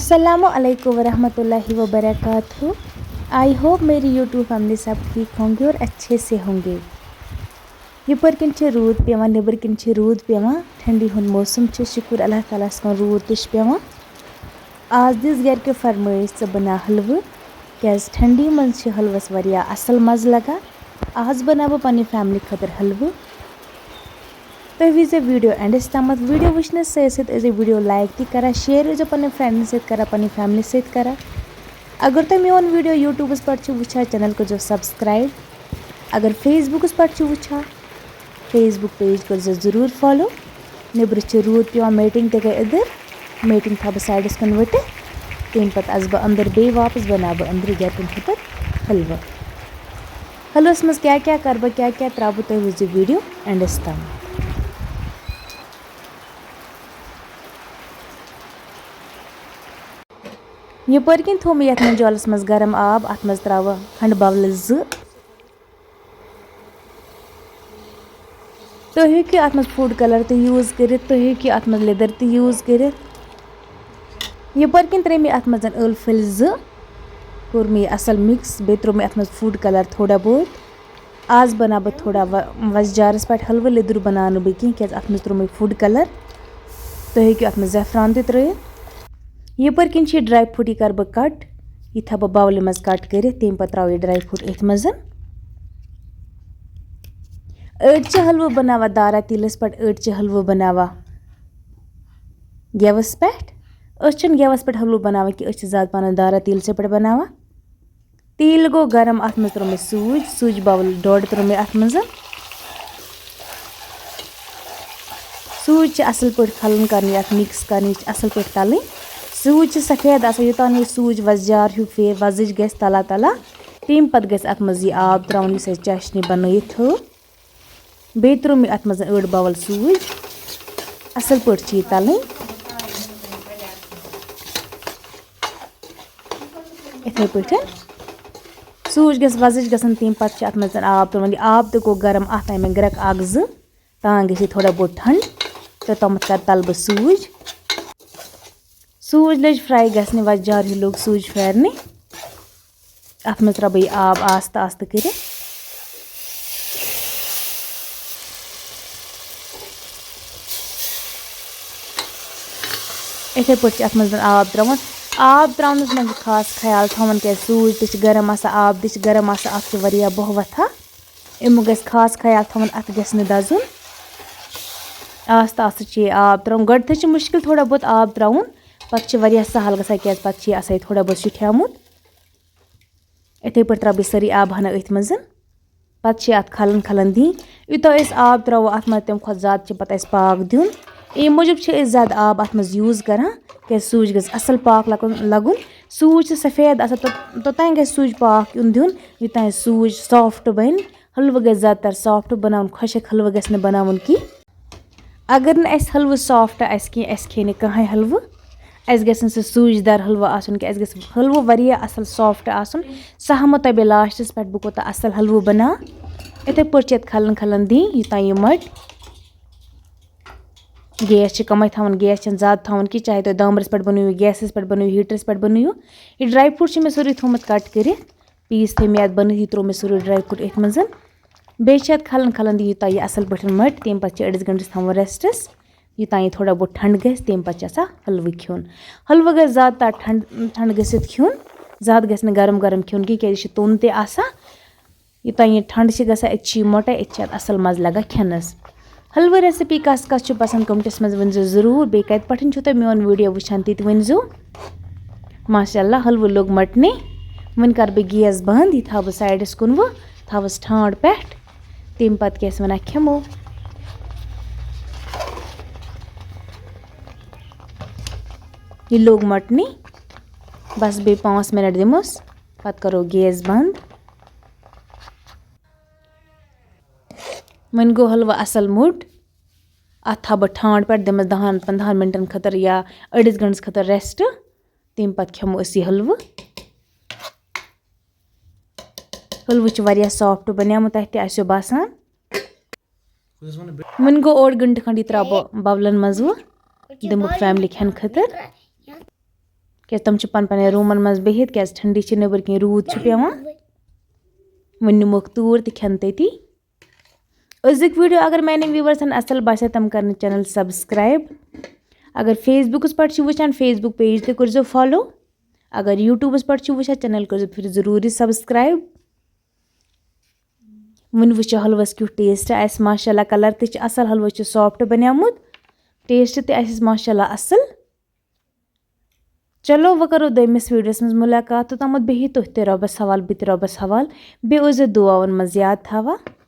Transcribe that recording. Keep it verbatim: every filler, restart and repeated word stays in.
السلام علیکم ورحمۃ اللہ وبرکاتہ۔ I hope my YouTube family سب ٹھیک ہوں گے اور اچھے سے ہوں گے۔ یپٲرۍ کِنۍ چھِ روٗد پٮ۪وان، نیٚبٕرۍ کِنۍ چھِ روٗد پٮ۪وان، ٹھنڈی ہُنٛد موسم چھُ، شُکُر اللہ تعالیٰ ہَس کُن، روٗد تہِ چھُ پٮ۪وان۔ آز دِژ گَرِکیو فرمٲیِش، "ژٕ بَناو حلوٕ، کیٛازِ ٹھنڈی منٛز چھِ حلوَس واریاہ اَصٕل مَزٕ لَگان۔ آز بَناو بہٕ پنٛنہِ فیملی خٲطرٕ حلوٕ۔" تُہۍ وٕچھزیو ویٖڈیو اینڈَس تامَتھ۔ ویٖڈیو وٕچھنَس سۭتۍ سۭتۍ ٲسۍزیو ویٖڈیو لایِک تہِ کَران، شِیَر ٲسۍزیو پنٛنٮ۪ن فرٛٮ۪نٛڈَن سۭتۍ کَران، پنٛنہِ فیملی سۭتۍ کَران۔ اگر تُہۍ میون ویٖڈیو یوٗٹیوٗبَس پٮ۪ٹھ چھِو وٕچھان، چینَل کٔرۍزیو سبسکرایب۔ اگر فیس بُکَس پٮ۪ٹھ چھِو وٕچھان، فیس بُک پیج کٔرۍزیو ضروٗر فالو۔ نیٚبرٕ چھِ روٗد پٮ۪وان، میٖٹِنٛگ تہِ گٔے أدٕر۔ میٖٹِنٛگ تھاوٕ بہٕ سایڈَس کُن ؤٹِتھ۔ تَمہِ پَتہٕ اَژٕ بہٕ أنٛدٕر بیٚیہِ واپَس، بَناو بہٕ أنٛدرٕ گَرِکٮ۪ن خٲطرٕ حلوٕ۔ حلوَس منٛز کیٛاہ کیٛاہ کَرٕ بہٕ، کیٛاہ کیٛاہ ترٛاوٕ بہٕ، تُہۍ وٕچھزیو ویٖڈیو اینڈَس تام۔ یپٲرۍ کِنۍ تھوٚو مےٚ یَتھ منٛز جالَس منٛز گرم آب، اَتھ منٛز ترٛاوٕ کھنٛڈٕ بولہٕ زٕ۔ تُہۍ ہیٚکِو اَتھ منٛز فُڈ کَلَر تہِ یوٗز کٔرِتھ، تُہۍ ہیٚکِو اَتھ منٛز لیٚدٕر تہِ یوٗز کٔرِتھ۔ یپٲرۍ کِنۍ ترٛٲے مےٚ اَتھ منٛز ٲلہٕ پھٔلۍ زٕ، کوٚر مےٚ یہِ اَصٕل مِکٕس، بیٚیہِ ترٛوو مےٚ اَتھ منٛز فُڈ کَلَر تھوڑا بہت۔ آز بَناو بہٕ تھوڑا وَ-، وۄزجارَس پٮ۪ٹھ حلوٕ، لیٚدُر بَناو نہٕ بہٕ کینٛہہ، کیٛازِ اَتھ منٛز ترٛوو مےٚ فُڈ کَلَر۔ تُہۍ ہیٚکِو اَتھ منٛز زعفران تہِ ترٛٲیِتھ۔ یپٲرۍ کِنۍ چھِ یہِ ڈراے فروٗٹ، یہِ کَرٕ بہٕ کَٹ، یہِ تھاوٕ بہٕ باولہِ منٛز کَٹ کٔرِتھ، تَمہِ پَتہٕ ترٛاوٕ یہِ ڈراے فروٗٹ أتھۍ منٛز۔ أڑۍ چھِ حلوٕ بَناوان دارا تیٖلَس پٮ۪ٹھ، أڑۍ چھِ حلوٕ بَناوان گیوَس پٮ۪ٹھ۔ أسۍ چھِنہٕ گیوَس پٮ۪ٹھ حلوٕ بَناوان کینٛہہ، أسۍ چھِ زیادٕ پَہَن دارا تیٖلسٕے پٮ۪ٹھ بَناوان۔ تیٖل گوٚو گرم، اَتھ منٛز ترٛوو مےٚ سوٗجۍ، سوٗجۍ باول ڈوٚڈ ترٛوو مےٚ اَتھ منٛز۔ سوٗجۍ چھِ اَصٕل پٲٹھۍ کھَلٕنۍ کَرٕنۍ، اَتھ مِکٕس کَرٕنۍ، یہِ چھِ اَصٕل پٲٹھۍ تَلٕنۍ۔ سوٗجۍ چھِ سفید آسان، یوٚتام یہِ سوٗجۍ وۄزجار ہیوٗ پھیرِ، وۄزٕج گژھِ تَلا تَلا، تَمہِ پَتہٕ گژھِ اَتھ منٛز یہِ آب ترٛاوُن، یُس اَسہِ چاشنی بَنٲیِتھ تھٲو۔ بیٚیہِ ترٛوو مےٚ اَتھ منٛز أڑ باول سوٗجۍ۔ اَصٕل پٲٹھۍ چھِ یہِ تَلٕنۍ۔ یِتھَے پٲٹھۍ۔ سوٗجۍ گژھِ وۄزٕج گژھٕنۍ، تَمہِ پَتہٕ چھِ اَتھ منٛز آب ترٛاوُن۔ یہِ آب تہِ گوٚو گرم، اَتھ آیہِ مےٚ گرٛٮ۪کھ اَکھ زٕ، تام گژھِ یہِ تھوڑا بہت ٹھنٛڈ، تہٕ تامَتھ کَرٕ تَلہٕ بہٕ سوٗجۍ۔ سوٗجۍ لٔج فرٛاے گژھنہِ، وۄزجار ہیوٗ لوٚگ سوٗجۍ پھیرنہِ۔ اَتھ منٛز ترٛاوٕ بہٕ یہِ آب آستہٕ آستہٕ کٔرِتھ۔ یِتھَے پٲٹھۍ چھِ اَتھ منٛز آب ترٛاوُن۔ آب ترٛاونَس منٛز چھُ خاص خیال تھاوُن، کیٛازِ سوٗجۍ تہِ چھِ گرم آسان، آب تہِ چھِ گرم آسان، اَتھ چھِ واریاہ بۄہہ وۄتھان۔ اَمیُک گژھِ خاص خیال تھاوُن، اَتھ گژھِ نہٕ دَزُن۔ آستہٕ آستہٕ چھِ یہِ آب ترٛاوُن۔ گۄڈٕنٮ۪تھٕے چھِ مُشکِل تھوڑا بہت آب ترٛاوُن، پَتہٕ چھِ واریاہ سہل گژھان، کیٛازِ پَتہٕ چھِ یہِ آسان یہِ تھوڑا بہت شِٹھیومُت۔ یِتھَے پٲٹھۍ ترٛاوٕ بہٕ یہِ سٲرٕے آب ہنا أتھۍ منٛز۔ پَتہٕ چھِ اَتھ کھَلَن کھَلَن دِنۍ۔ یوٗتاہ أسۍ آب ترٛاوو اَتھ منٛز، تَمہِ کھۄتہٕ زیادٕ چھِ پَتہٕ اَسہِ پاکھ دیُن۔ اَمہِ موٗجوٗب چھِ أسۍ زیادٕ آب اَتھ منٛز یوٗز کَران، کیٛازِ سوٗجۍ گژھِ اَصٕل پاکھ لَگُن، لَگُن۔ سوٗجۍ چھِ سفید آسان، توٚت-، توٚتام گژھِ سوٗجۍ پاکھ یُن دیُن، یوٚتام سوٗجۍ سافٹ بَنہِ۔ حلوٕ گژھِ زیادٕ تر سافٹ بَناوُن، خۄشٕک حلوٕ گژھِ نہٕ بَناوُن کینٛہہ۔ اگر نہٕ اَسہِ حلوٕ سافٹ آسہِ کینٛہہ، اَسہِ کھیٚیہِ نہٕ کٕہٕنۍ حلوٕ۔ اَسہِ گژھِ نہٕ سُہ سوٗجۍ دار حلوٕ آسُن کینٛہہ، اَسہِ گژھِ حلوٕ واریاہ اَصٕل سافٹ آسُن۔ سُہ ہاوہو تۄہہِ بہٕ لاسٹَس پٮ۪ٹھ بہٕ کوٗتاہ اَصٕل حلوٕ بَناو۔ یِتھَے پٲٹھۍ چھِ اَتھ کھَلَن کھَلَن دِنۍ، یوٚتام یہِ مَٹہِ۔ گیس چھِ کَمٕے تھاوُن، گیس چھِنہٕ زیادٕ تھاوُن کینٛہہ، چاہے تُہۍ دامبرَس پٮ۪ٹھ بَنٲیِو، گیسَس پٮ۪ٹھ بَنٲیِو، ہیٖٹرَس پٮ۪ٹھ بَنٲیِو۔ یہِ ڈرٛاے فرٛوٗٹ چھِ مےٚ سورُے تھوٚومُت کَٹ کٔرِتھ۔ پیٖس تھٲے مےٚ اَتھ بَنٲیِتھ، یہِ ترٛوو مےٚ سورُے ڈرٛاے فرٛوٗٹ أتھۍ منٛز۔ بیٚیہِ چھِ اَتھ کھَلَن کھَلَن دِنۍ، یوٗتاہ یہِ اَصٕل پٲٹھۍ مَٹہِ، تَمہِ پَتہٕ چھِ أڑِس گھنٹَس تھاوُن ریسٹَس، یوٗتاہ یہِ تھوڑا بہت ٹھنٛڈ گژھِ، تَمہِ پَتہٕ چھِ آسان حلوٕ کھیوٚن۔ حلوٕ گژھِ زیادٕ تر ٹھنٛڈ، ٹھنٛڈ گٔژھِتھ کھیوٚن، زیادٕ گژھِ نہٕ گرم گرم کھیوٚن کینٛہہ، کیٛازِ یہِ چھِ توٚن تہِ آسان۔ یوٗتاہ یہِ ٹھنٛڈ چھِ گژھان، اَتہِ چھِ یہِ مۄٹان، اَتہِ چھِ اَتھ اَصٕل مَزٕ لَگان کھٮ۪نَس۔ حلوٕ ریسِپی کَس کَس چھِ پَسنٛد، کَمنٹَس منٛز ؤنۍزیو ضٔروٗر۔ بیٚیہِ کَتہِ پٮ۪ٹھ چھُو تُہۍ میون ویٖڈیو وٕچھان، تہِ تہِ ؤنۍزیو۔ ماشاء اللہ، حلوٕ لوٚگ مَٹنہِ۔ وۄنۍ کَرٕ بہٕ گیس بنٛد، یہِ تھاوٕ بہٕ سایڈَس کُن وۄنۍ، تھاوَس ٹھانٛڈ پٮ۪ٹھ۔ تَمہِ پَتہٕ کیٛاہ ٲسۍ وَنان، کھٮ۪مو۔ یہِ لوٚگ مَٹنہِ۔ بَس بیٚیہِ پانٛژھ مِنَٹ دِموس، پَتہٕ کَرو گیس بنٛد۔ وۄنۍ گوٚو حلوٕ اَصٕل موٚٹ۔ اَتھ تھاوٕ بہٕ ٹھانٛڈ پٮ۪ٹھ، دِمَس دَہَن پنٛدہَن مِنٹَن خٲطرٕ یا أڑِس گھنٹَس خٲطرٕ ریسٹ۔ تَمہِ پَتہٕ کھٮ۪مو أسۍ یہِ حلوٕ۔ حلوٕ چھُ واریاہ سافٹ بَنیومُت، تۄہہِ تہِ آسیو باسان۔ وۄنۍ گوٚو اوٚڑ گھنٹہٕ کھنٛڈ، یہِ ترٛاوٕ بہٕ باولَن منٛز وۄنۍ، دِمہٕ بہٕ فیملی کھٮ۪نہٕ خٲطرٕ۔ کیٛازِ تِم چھِ پَنٕنۍ پَنٕنۍ روٗمَن منٛز بِہِتھ، کیٛازِ ٹھنڈی چھِ نیٚبٕرۍ کِنۍ، روٗد چھُ پٮ۪وان۔ وۄنۍ نِموکھ توٗر تہِ کھٮ۪ن تٔتی۔ أزیُک video اگر میانٮ۪ن viewersن اَصٕل باسہِ، تِم کَرن channel subscribe۔ اگر Facebookس پٮ۪ٹھ چھِو وٕچھان، Facebook page تہِ کٔرۍزیو follow۔ اگر YouTubeس پٮ۪ٹھ چھِو وٕچھان، channel کٔرۍزیو پھِر ضروٗری subscribe۔ وٕنہِ وٕچھو حلوَس کیُتھ taste آسہِ۔ ماشاء اللہ، colour تہِ چھِ اَصٕل، حلوٕ چھُ soft بَنیومُت، taste تہِ آسٮ۪س ماشاء اللہ اَصٕل۔ چلو، وۄنۍ کَرو دوٚیمِس videoس منٛز مُلاقات۔ توٚتامَتھ بِہِو تُہۍ تہِ رۄبَس حوال، بہٕ تہِ رۄبَس حوال۔ بیٚیہِ ٲسۍزیو دُعاوَن منٛز یاد تھاوان۔